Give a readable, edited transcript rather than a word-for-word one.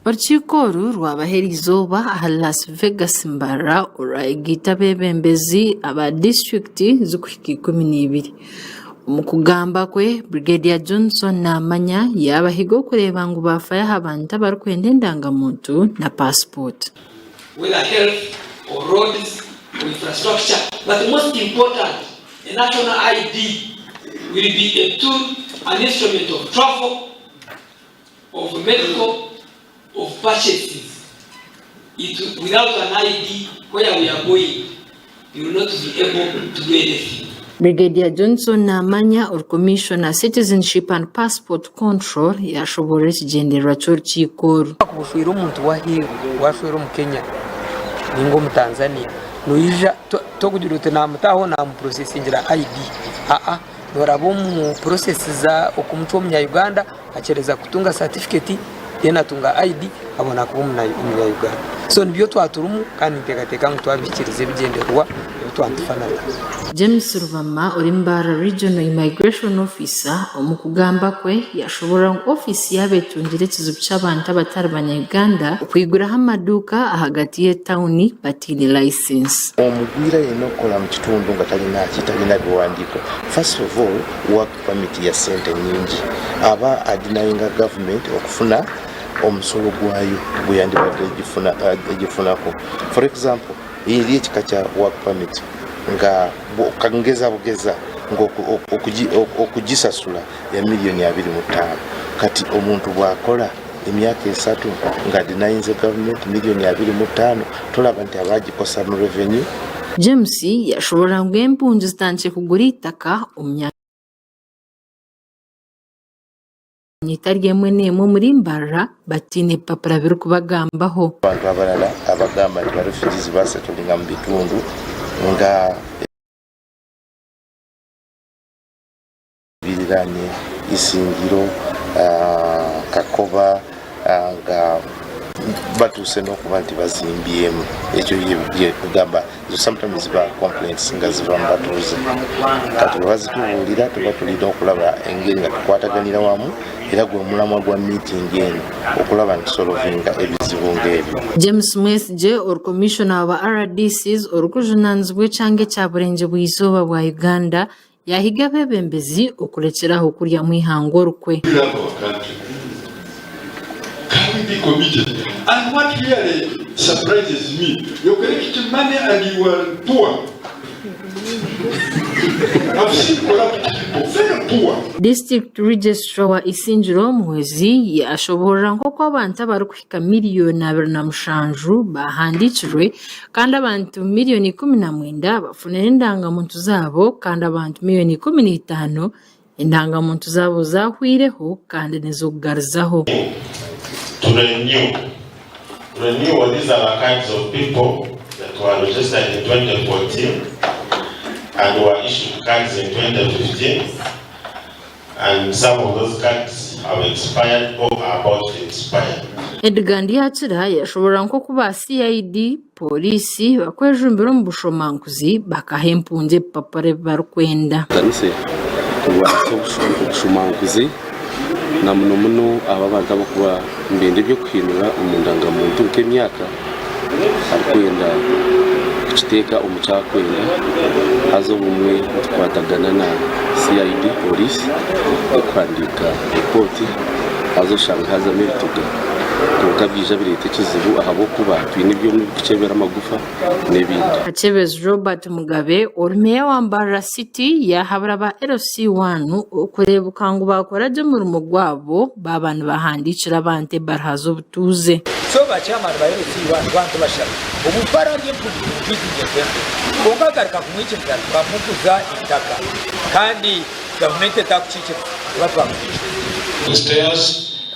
Orukiiko oru rwabaho eriizooba ahari Las Vegas Mbarara orwayegaita abeebembezi aba disiturikiti zirikuhika 12. Omu kugamba kwe, Brigadier Johnson Namanya yaabahiga okureeba ngu baafayo aha bantu abarikwenda endanga-muntu na paasipooti. Whether health or roads or infrastructure but most important a national ID will be a tool, an instrument of travel, of medical, of purchases it without an ID where we are going you will not be able to do anything. Brigadier Johnson Namanya ori Commissioner Citizenship and Passport Control yashoboorora ekigyendererwa ky'orukiiko oru. Wakuba oshweire omuntu w'aheeru, washwera omu Kenya ninga omu Tanzania, noija tokugira oti namutaho namuprosesingira ID, aa noraba omu process za okumucwa omunya Uganda akyereza kutunga certificate then atunga ID abona kuba omunya Uganda. So nibyo twaturimu kandi ninteekateeka ngu twabihikiriza ebigyendererwa ebi twaba nitufanana. James Rubama ori Mbarara Regional Immigration Officer omu kugamba kwe yashoborora ngu ofiisi yaabo etungire ekizibu ky'abantu abatari banya Uganda okwiguraho amaduuka ahagati y'etawuni bataine layisinsi. Omugwira yenna okukola mu kitundu nga talina ki, talina biwandiiko, first of all work permit ya ssente nnyingi, aba adenyinga government okufuna omusolo gwayo gweyandibadde egifunako. For example eri ekika kya work permit nga ngeza bugeza nga okugisasula ya miliyoni 25 kati omuntu bwakola emyaka esatu nga adenyinze government miliyoni 25 tolaba nti aba agikosa mu revenue? James yashoborora ngu empungi zitandikire kugura eitaka omu myanya etari emwe n'emwe omuri Mbarara bataine bipapura birikubagambaho. Abantu abalala abagamba nti ba refugees basettlinga mu bitundu nga ebiriraanye Isingiro, Kakoba nga batuuse n'okuba nti bazimbyemu ekyo kugamba ezo sometimes ziba complaints nga ziva mu batuuze kati bwe bazitubuulira tuba tulina okulaba engeri nga tukwataganira wamu era gwe mulamwa gwa meeting eno okulaba nti solovinga ebizibu ng'ebyo. James Mwesigye ori Commissioner wa ba RDCs orikujunaanizibwa ekyanga ekya Burengye bw'eizooba bwa Uganda Yaahiga abeebembezi okurekyera aho kuryamu eihanga orukwe. We love our country. Can we be committed? And what really surprises me, you collect money and you are poor. I've seen corrupt people, very poor. District Registrar wa Isingiro Muhwezi yashoboorora nk'oku abantu abarikuhika miriyoni 27 baahandiikirwe Kandi abantu miriyoni 19 bafunire endangamuntu zaabo kandi abantu miriyoni 15 endangamuntu zaabo zahwireho kandi n'ez'okugarizaho. To renew. Renewal, these are the kinds of people that were registered in 2014 and were issued cards in 2015 and some of those cards have expired or are about to expire. Edgar Ndyakira yashoborora nk'oku ba CID, Pooriisi bakwejumbira omu bushomankuzi bakaha empungi ebipapura ebi barikwenda. Tutanise kurwanisa obushomankuzi na muno muno abo abantu abarikuba nibenda eby'okuhindura omu ndangamuntu nk'emyaka arikwenda kukiteeka omu ki arikwenda haza obumwe nitukwatagana na CID Police erikuhandiika ripooti haza oshanga haazamu ebituga kwonka byaija bireeta ekizibu ahabw'okuba twine ebyoma ebirikukyebera amagufa n'ebindi. Kakyebezi Robert Mugabe ori Meeya wa Mbarara City yaahabura ba LC1 okureebuka ngu baakora gye omurimo gwabo baaba nibahandiikira abantu ebaruha z'obutuuze. So ba chairman ba LC one bantu bashaba obu Mpare ari empumi tumutreatinge nk'empumi kwonka agaruka kumwikiriza tukamuguza eitaka kandi gavumenti etakukiikiriza tuba twamwikiriza. The stairs.